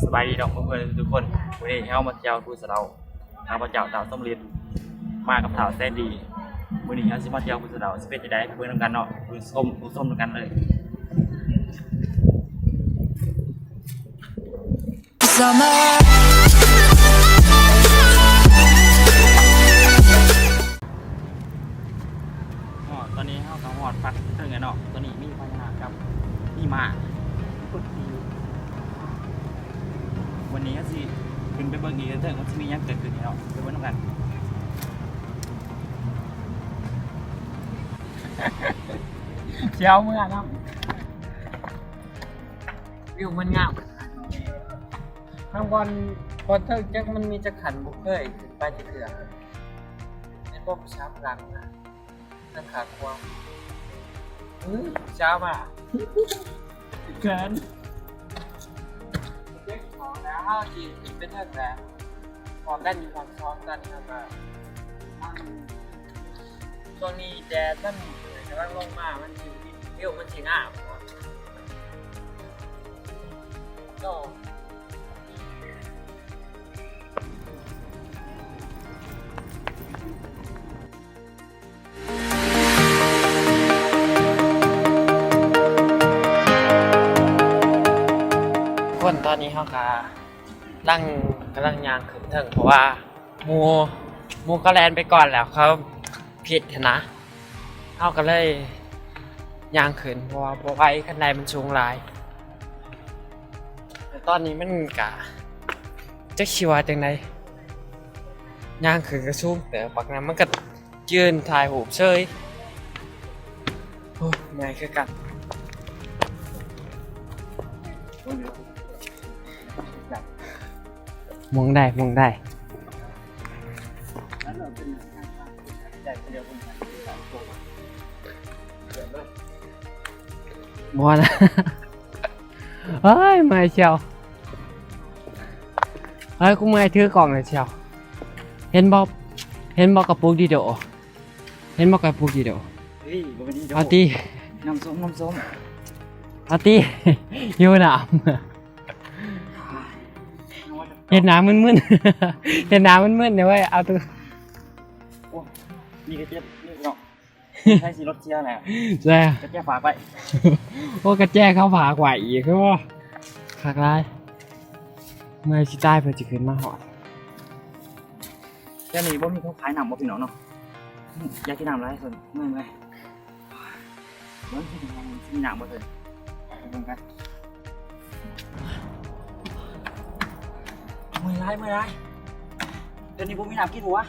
ສະບາຍດີເນາະເພື່ອນໆທຸກຄົນ, ມື້ນີ້ເຮົາມາທ່ຽວພູສະເດົາ, ຂ້າພະເຈົ້າ ທ້າວສົມລິດ ມາກັບທ້າວແສນດີ. ມື້ນີ້ເຮົາຊິມາທ່ຽວພູສະເດົາ ຊິເປັນຈັ່ງໃດ ໄປເບິ່ງນຳກັນເນາະ ຜູ້ຊົມ ຜູ້ຊົມນຳກັນເລີຍ. ຮອດ ຕອນນີ້ເຮົາກໍຮອດພັກເທິງແລ້ວເນາະ. ຕອນນີ້ມີພະຍານາກກັບມີມ້າ. ວັນນີ້ເຮົາຊິຂຶ້ນໄປເບິ່ງອີກເທິງວ່າຊິມີຫຍັງເກີດຂຶ້ນເນາະ, ໄປເບິ່ງນຳກັນ. ຊິເອົາເມືອນຳ. ວິວມັນງາມ. ທາງບ່ອນ ບ່ອນເທິງຈັກມັນມີຈັກຂັ້ນ ບໍ່ເຄີຍຂຶ້ນໄປຈັກເທື່ອ. ເຫັນບໍ່ ຜູ້ສາວຝຣັ່ງນະ ທາງຂ້າງຂວາ. ອື ຜູ້ສາວມາ. ເຂີນ. ເກັບຂອງແລ້ວ ເຮົາຊິຂຶ້ນໄປເທິງແລ້ວ. ພໍ້ກັນຢູ່ພາກສອງກັນ ແລ້ວກໍ ຊ່ວງນີ້ແດດມັນກຳລັງລົງມາ ມັນຊິ ວິວມັນຊິງາມເນາະ. ຄົນ ຕອນນີ້ເຮົາກະ ລັງ ກຳລັງຍ່າງຂຶ້ນເທິງ ເພາະວ່າໝູ່ ໝູ່ເຂົາແລ່ນໄປກ່ອນແລ້ວ ເຂົາຜິດຫັ້ນນະ. ເຮົາກໍເລີຍຍ່າງຂຶ້ນ ເພາະວ່າບໍ່ໄຫວ ຂັ້ນໄດມັນສູງຫຼາຍ. ແຕ່ຕອນນີ້ມັນກະ ຈັກຊິວ່າຈັ່ງໃດ ຍ່າງຂຶ້ນກໍສູງເຕີບ. ບັກນັ້ນມັນກໍ ຢືນຖ່າຍຮູບເສີຍ. ໂອ້ ເມື່ອຍຄືກັນ. ມ່ວງໄດ້ ມ່ວງໄດ້. ບໍ່ນະ. ເອີຍ ເມື່ອຍສ່ຽວ. ເອີຍ ກູເມື່ອຍຖືກ້ອງແລ້ວສ່ຽວ. ເຫັນບໍ່ ເຫັນບໍ່ກະປຸກດີໂດ? ເຫັນບໍ່ກະປຸກດີໂດ? ເອີຍ ບໍ່ແມ່ນດີໂດ. ເອົາຕິ ນ້ຳສົ້ມ ນ້ຳສົ້ມ. ເອົາຕິ ຫິວນ້ຳ. ເຮັດໜ້າມຶນໆ ເຮັດໜ້າມຶນໆ ເດ້ເວີຍ. ເອົາຕຸ ໂອ້ ມີກະເຈັບນີ້ເນາະ. ໃຊ້ຊິລົດເຊຍແຫຼະ. ແຊ ກະແຈຝາກໄວ້. ໂອ້ ກະແຈເຂົາຝາກໄວ້ອີກ ຄືບໍ່ ຄັກຫຼາຍ. ເມື່ອຍຊິຕາຍ ເພື່ອຊິຂຶ້ນມາຮອດ. ແຖວນີ້ບໍ່ມີເຂົາຂາຍນ້ຳບໍ່ ພີ່ນ້ອງເນາະ? ຢາກກິນນ້ຳຫຼາຍ ເອີ ເມື່ອຍ ເມື່ອຍ. ເບິ່ງຊິມີນ້ຳບໍ່ເທີ ໄປເບິ່ງກັນ. ເມື່ອຍຫຼາຍ ເມື່ອຍຫຼາຍ. ດຽວນີ້ບໍ່ມີນ້ຳກິນບໍ່ວະ?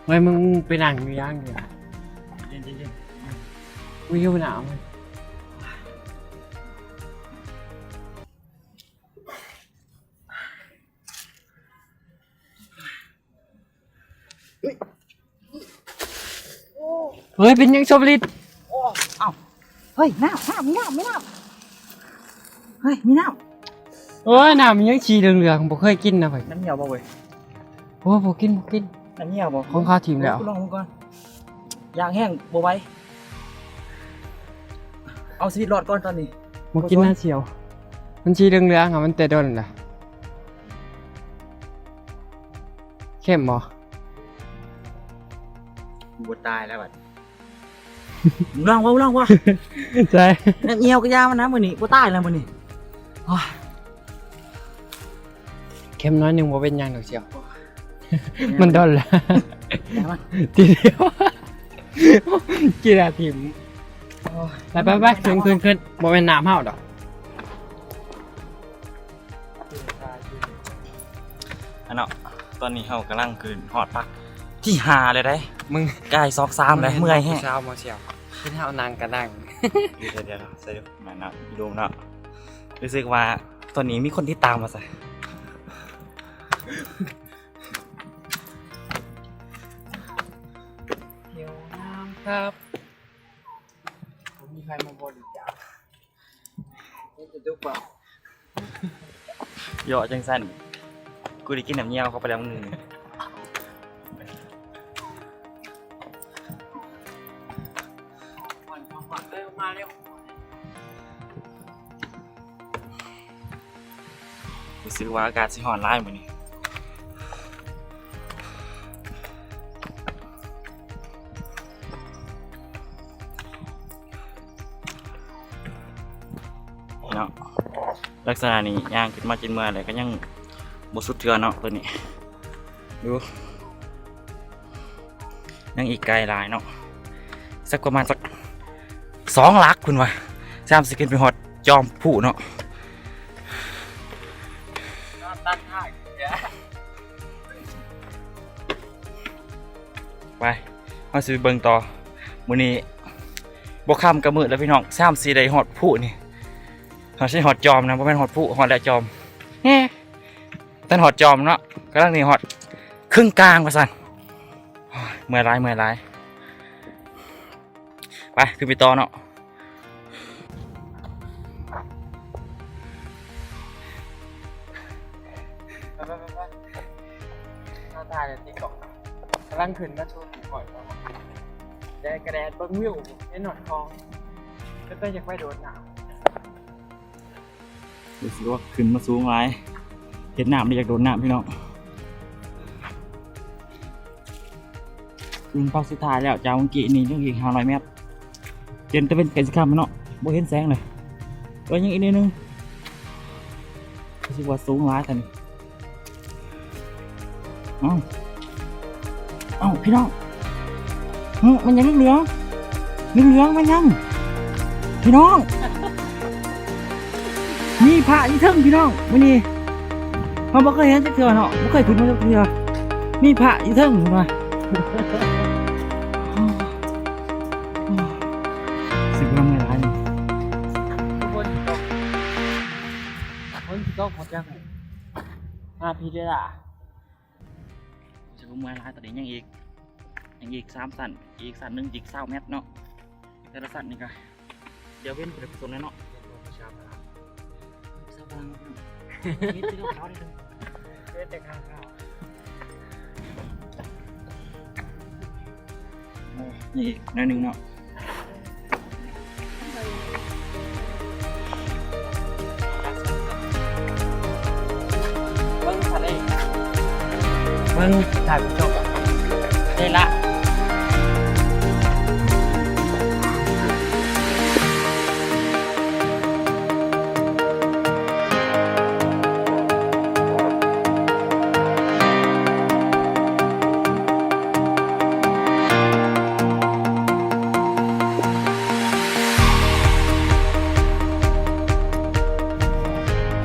ເຮີ້ຍ ມຶງໄປນັ່ງຢູ່ຢ່າງດຽວ. ເຢັນໆໆ. ອຸ້ຍ ຫິວນ້ຳ. ເຮີ້ຍ ເປັນຫຍັງ ສົມລິດ? ໂອ້ ເອົ້າ ເຮີ້ຍ ນ້ຳ ນ້ຳ ມີນ້ຳ ມີນ້ຳ. ເຮີ້ຍ ມີນ້ຳ. ໂອ້ຍ ນ້ຳອີ່ຫຍັງສີເຫຼືອງໆ ບໍ່ເຄີຍກິນນະເວີຍ. ນ້ຳຫ່ຽວບໍ່ເວີຍ? ໂອ້ ບໍ່ກິນ ບໍ່ກິນ. ນ້ຳຫ່ຽວບໍ່? ຂອງເຂົາຖິ້ມແລ້ວ. ລອງເບິ່ງກ່ອນ. ຢາກແຮງບໍ່ໄຫວ. ເອົາຊີວິດລອດກ່ອນຕອນນີ້. ບໍ່ກິນນະສ່ຽວ. ມັນສີເຫຼືອງໆ ມັນແຕ່ດົນລະ. ເຂັ້ມບໍ່? ກູບໍ່ຕາຍແລ້ວບັດ. ລອງເບິ່ງ ລອງເບິ່ງ. ໃສ່ ນ້ຳຫ່ຽວກະຢ່າມັນນະມື້ນີ້. ບໍ່ຕາຍແລ້ວມື້ນີ້. ໂອ້ຍ ເຂັ້ມໜ້ອຍໜຶ່ງ ບໍ່ເປັນຫຍັງດອກສ່ຽວ. ມັນດົນລະ. ທີດຽວ ກິນອາທິມ. ໂອ້ຍ ໄປໆໆ ຂຶ້ນໆໆ. ບໍ່ແມ່ນນ້ຳເຮົາດອກ. ອັນເນາະ ຕອນນີ້ເຮົາກຳລັງຂຶ້ນຮອດພັກທີຫ້າແລ້ວເດ້. ມຶງ ກາຍຊອກສາມແລ້ວ ເມື່ອຍແຮງ. ສາວໝໍສ່ຽວ ເຫັນເຮົານັ່ງກະນັ່ງ. ດຽວໆ ໃສ່ດູ ແມ່ນເນາະ ອີ່ລຸງເນາະ. ຮູ້ສຶກວ່າຕອນນີ້ມີຄົນຕິດຕາມວ່າຊະ. ຫິວນ້ຳຄັບ. ບໍ່ມີໃຜມາບໍລິຈາກ. ມີແຕ່ຕົວເປົ່າ. ເຍາະຈັ່ງຊັ້ນ ກູໄດ້ກິນນ້ຳຍ່ຽວເຂົ້າໄປແລ້ວມື້ໜຶ່ງ. ຮູ້ສຶກວ່າອາກາດຊິຮ້ອນຫຼາຍມື້ນີ້. ເນາະ ລັກສະນະນີ້ຍ່າງຂຶ້ນມາຈິດເມື່ອຍແລ້ວກໍຍັງບໍ່ສຸດເທື່ອເນາະ ຕົວນີ້ ດູ ຍັງອີກໄກຫຼາຍເນາະ ສັກປະມານສັກສອງຫຼັກພຸ້ນວ່າ ສາມຊິຂຶ້ນໄປຮອດຈອມພູເນາະ. ໄປ ເຮົາຊິໄປເບິ່ງຕໍ່. ມື້ນີ້ບໍ່ຄ່ຳກໍມືດແລ້ວພີ່ນ້ອງ ສາມຊິໄດ້ຮອດພູນີ້ ເຮົາຊິຮອດຈອມນະ ບໍ່ແມ່ນຮອດພູ ຮອດແລ້ວຈອມ. ແຮ ທັນຮອດຈອມເນາະ ກຳລັງນີ້ຮອດເຄິ່ງກາງວ່າຊັ້ນ. ໂອ້ຍ ເມື່ອຍຫຼາຍ ເມື່ອຍຫຼາຍ. ໄປ ຂຶ້ນໄປຕໍ່ເນາະ. ໄປໆໆ ມາຖ່າຍໃນຕິກຕັອກ ກຳລັງຂຶ້ນມາສູ່ຕີຂ້ອຍ ແດດກະແດດ ເບິ່ງວິວ ເຫັນຮອດຂອງ ເປັນຕາຢາກໄປໂດດນ້ຳ. ຮູ້ສຶກວ່າຂຶ້ນມາສູງຫຼາຍ ເຫັນນ້ຳແລ້ວຢາກໂດດນ້ຳພີ່ນ້ອງ. ຂຶ້ນພາກສຸດທ້າຍແລ້ວ ຈາກເມື່ອກີ້ນີ້ຍັງອີກຫ້າຮ້ອຍແມັດ ຈົນຕາເວັນໃກ້ຊິຄ່ຳແລ້ວເນາະ ບໍ່ເຫັນແສງເລີຍ. ເອີ ຍັງອີກໜ້ອຍໜຶ່ງ ຮູ້ສຶກວ່າສູງຫຼາຍຕອນນີ້. ເອົ້າ ເອົ້າ ພີ່ນ້ອງ ຫຶ ມັນຫຍັງເຫຼືອງໆ ເຫຼືອງໆ ມັນຫຍັງ ພີ່ນ້ອງ? ມີພະຢູ່ເທິງພີ່ນ້ອງ ມື້ນີ້ເຮົາບໍ່ເຄີຍເຫັນຈັກເທື່ອເນາະ ບໍ່ເຄີຍຂຶ້ນມາຈັກເທື່ອ. ມີພະຢູ່ເທິງພຸ້ນວ່າ ຊິວ່າເມື່ອຍຫຼາຍນີ້ ຝົນຊິຕົກ ຝົນຊິຕົກ ບໍ່ຈັກ ມາພີເດລາ. ຮູ້ສຶກວ່າເມື່ອຍຫຼາຍ ຕອນນີ້ຍັງອີກ ຍັງອີກສາມຊັ້ນ ອີກຊັ້ນໜຶ່ງອີກຊາວແມັດເນາະ ແຕ່ລະຊັ້ນນີ້ກະ ດຽວເວັນໄປເລີຍ ເນາະ ເຮັດບໍ່ປະຊາພະລັງ ປະຊາພະລັງ ເຮັດແຕ່ຂາວ ເຮັດແຕ່ຂາວ. ໂອ້ ນີ້ອີກໜ້ອຍໜຶ່ງເນາະ ເບິ່ງທະເລ ເບິ່ງ ຖ່າຍຈົບ ໄດ້ລະ.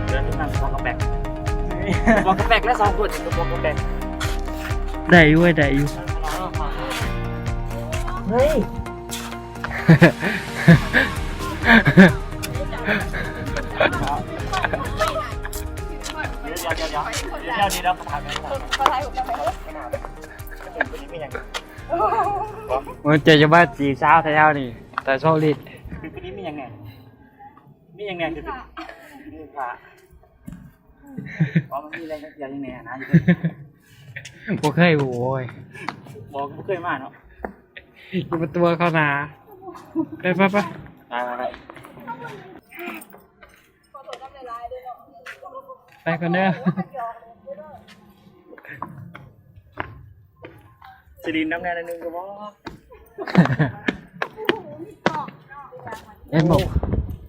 ເດີນຂຶ້ນມາກະປອກກະແປກ ກະປອກກະແປກແລ້ວສອງຄົນ ກະປອກກະແປກ. ໄດ້ຢູ່ເວີຍ ໄດ້ຢູ່. ເຮີ້ຍ ໂອ້ຍ ເຈົ້າຈະມາຈີບສາວແຖວນີ້ ແຕ່ສອງລິດ ຄືນີ້ມີຫຍັງແດ່? ມີຫຍັງແດ່? ຄືນີ້ ມີພະ ວ່າມັນມີແຮງຈັກເທື່ອຫຍັງແດ່ນະ? ບໍ່ເຄີຍ ໂອ້ຍ ບໍ່ ບໍ່ເຄີຍມາເນາະ ຢ່າມາຕົວະເຂົານາ. ໄປ ໄປ ໄປ ໄປ ໄປ ໄປກ່ອນເດີ. ຊິຫຼິ້ນນຳແດ່ໜ້ອຍໜຶ່ງກໍບໍ່ ເຫັນບໍ່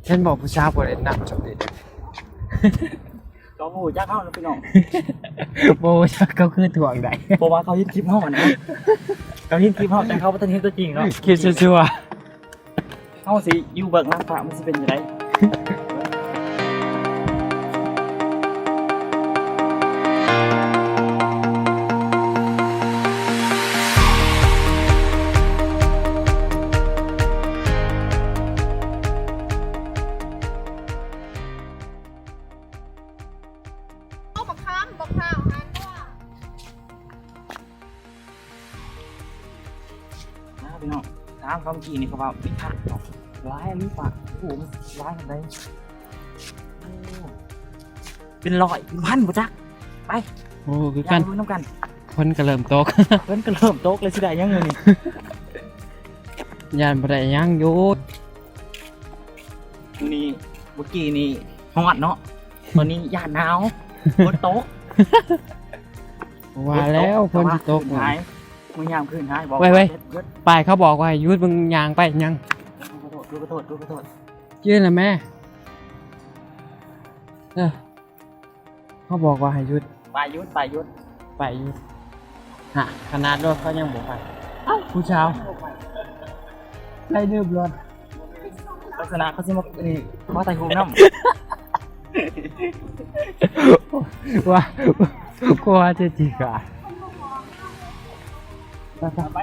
ເຫັນບໍ່ ຜູ້ສາວບໍ່ໄດ້ນັບຈຳເດັດ ເຂົາບໍ່ຮູ້ຈັກເຮົານະພີ່ນ້ອງ ບໍ່ຮູ້ຈັກ ເຂົາຄືຖ່ວງໄດ້ ເພາະວ່າເຂົາເຫັນຄລິບເຮົາຫັ້ນນະ ເຂົາເຫັນຄລິບເຮົາ ແຕ່ເຂົາບໍ່ທັນເຫັນຕົວຈິງເນາະ ຄິດຊົ່ວໆ. ເຮົາຊິຢູ່ເບື້ອງຫຼັງພະ ມັນຊິເປັນຈັ່ງໃດ? ເອົາບັກຂາມ ບັກພ້າວຫັ້ນ. ອ້າວ ພີ່ນ້ອງ ຖາມເຂົາເມື່ອກີ້ນີ້ ເຂົາວ່າມີພະເນາະ ຫຼາຍອີ່ຫຼີພະ ໂອ້ໂຫ ມັນຫຼາຍປານໃດ? ໂອ້ ເປັນຮ້ອຍເປັນພັນບໍ່ຈັກ. ໄປ ໂອ້ ຄືກັນ ຢ້ານເບິ່ງນຳກັນ. ຝົນກໍເລີ່ມຕົກ ຝົນກໍເລີ່ມຕົກແລ້ວ ຊິໄດ້ຫຍັງມື້ນີ້? ຢ້ານບໍ່ໄດ້ຫຍັງຢູ່. ມື້ນີ້ ເມື່ອກີ້ນີ້ຮ້ອນເນາະ ຕອນນີ້ຢ້ານໜາວ ຝົນຕົກ. ວ່າແລ້ວ ຝົນຊິຕົກ. ມື້ຍາມຄືນຫາຍ ບອກ ເວີຍ ເວີຍ ປ້າຍເຂົາບອກວ່າໃຫ້ຢຸດ ມຶງຍ່າງໄປຫຍັງ? ຂໍໂທດ ຂໍໂທດ ຂໍໂທດ. ຈື່ນລະແມ່. ເອີ ເຂົາບອກວ່າໃຫ້ຢຸດ. ໄປຢຸດ ໄປຢຸດ ໄປຢຸດ. ຫະ ຂະໜາດລົດເຂົາຍັງບໍ່ໄປ. ເອົ້າ ຜູ້ສາວ ໄປເດີບລົດ. ລັກສະນະເຂົາຊິມາ ນີ້ ມາຖ່າຍຮູບນຳ. ວ່າ ກວ່າຈະຈິກາ. ໄປ ໄປ ໄປ.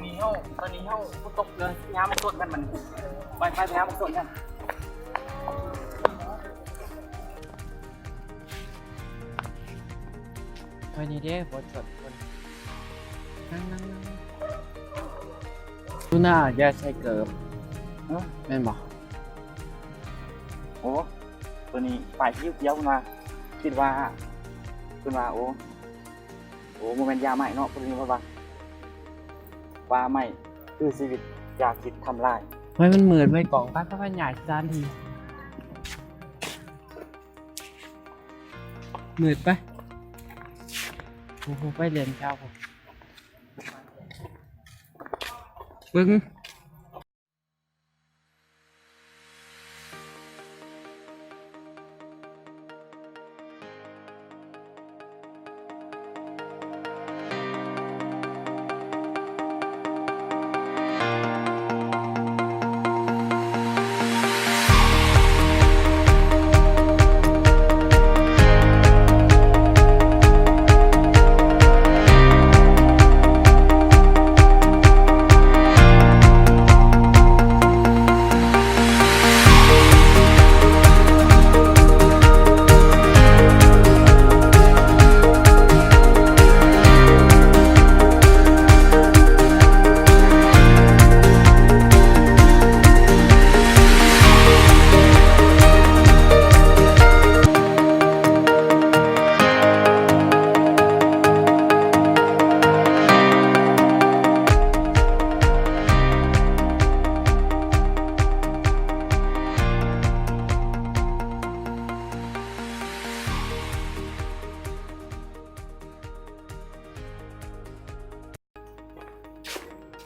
ນີ້ເຮົາ ຕອນນີ້ເຮົາບໍ່ຕົກເລີຍ ຍາມມັນສົດກັນມັນ. ໄປ ໄປ ໄປຫາມັນສົດກັນ. ໄປນີ້ເດ້ ບໍ່ສົດຄົນ. ນັ່ງ ນັ່ງ ນັ່ງ. ດູໜ້າຢ່າໃສ່ເກີບ. ຮະ? ແມ່ນບໍ່? ໂອ້ ຕົວນີ້ປ້າຍສີຂຽວເພິ່ນວ່າ ຄິດວ່າ ເພິ່ນວ່າ ໂອ້ ໂອ້ ບໍ່ແມ່ນຢາໄມ້ເນາະ ເພິ່ນວ່າ ວ່າໄມ້ຄືຊີວິດ ຢ່າຄິດທຳລາຍ. ເຮີ້ຍ ມັນມືດເວີຍກ້ອງ. ໄປ ໄປ ໄປ ຍ້າຍສະຖານທີ່. ມືດໄປ. ໂອ້ໂຫ ໄປເລ່ນແຖວພຸ້ນ ເບິ່ງ.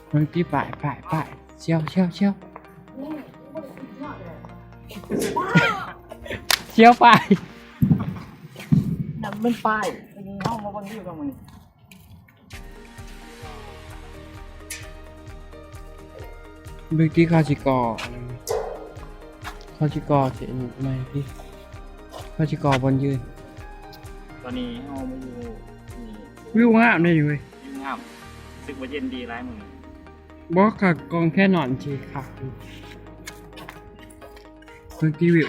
ເບິ່ງຕິ ປ້າຍ ປ້າຍ ປ້າຍ ສ່ຽວ ສ່ຽວ ສ່ຽວ ສ່ຽວ ປ້າຍ. ນັ້ນແມ່ນປ້າຍ ເຮົາມາເບິ່ງວິວກັນມື້ນີ້. ເມື່ອກີ້ເຂົາຊິກໍ່ ເຂົາຊິກໍ່ເສັ້ນໃໝ່ຕິ ເຂົາຊິກໍ່ບ່ອນຢືນ. ຕອນນີ້ເຮົາມາຢູ່ທີ່ ວິວງາມເດ້ເວີຍ. ວິວງາມ ຮູ້ສຶກວ່າເຢັນດີຫຼາຍມື້ນີ້. ບໍ່ ຂາກອງແຄນອນຊິຄັກຢູ່ ເບິ່ງຕິ ວິວ.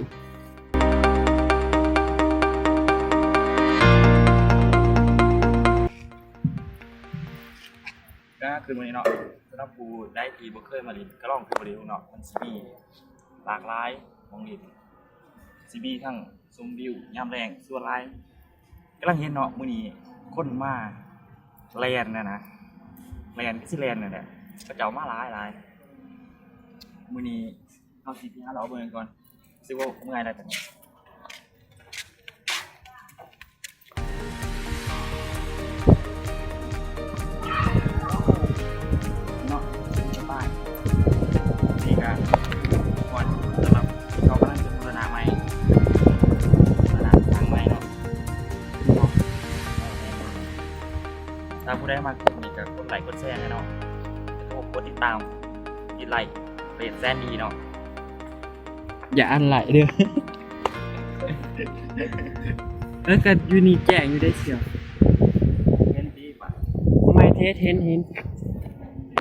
ກະຄືມື້ນີ້ເນາະ ສຳລັບຜູ້ໃດທີ່ບໍ່ເຄີຍມາຫຼິ້ນ ກະລອງຂຶ້ນມາຫຼິ້ນເນາະ ມັນຊິມີຫຼາກຫຼາຍໝ່ອງຫຼິ້ນ ຊິມີທັງ ຊົມວິວຍາມແລງສ່ວນຫຼາຍ. ກຳລັງເຫັນເນາະ ມື້ນີ້ຄົນມາແລ່ນນະນະ ແລ່ນຄືຊິແລ່ນນັ້ນແຫຼະ ເຂົາເຈົ້າມາຫຼາຍໆ. ມື້ນີ້ເຮົາຊິໄປຫາເລາະເບິ່ງກ່ອນ ຮູ້ສຶກວ່າເມື່ອຍຫຼາຍຕອນນີ້. ເນາະ ສະບາຍ. ນີ້ກະກ່ອນສຳລັບທີ່ເຂົາກຳລັງຈະບູລະນະໃໝ່ ບູລະນະສ້າງໃໝ່ເນາະ. ຖ້າຜູ້ໃດມັກຄລິບນີ້ກະກົດໄລກົດແຊແດ່ເນາະ ແລ້ວກະກົດຕິດຕາມ ກົດໄລ ເພຈແສນດີເນາະ. ຢ່າອ່ານຫຼາຍເດີ້. ເອີ ກະຢູ່ນີ້ແຈ້ງຢູ່ເດ້ສ່ຽວ. ເຫັນຕິບາດ ໄມເທດ ເຫັນ ເຫັນ.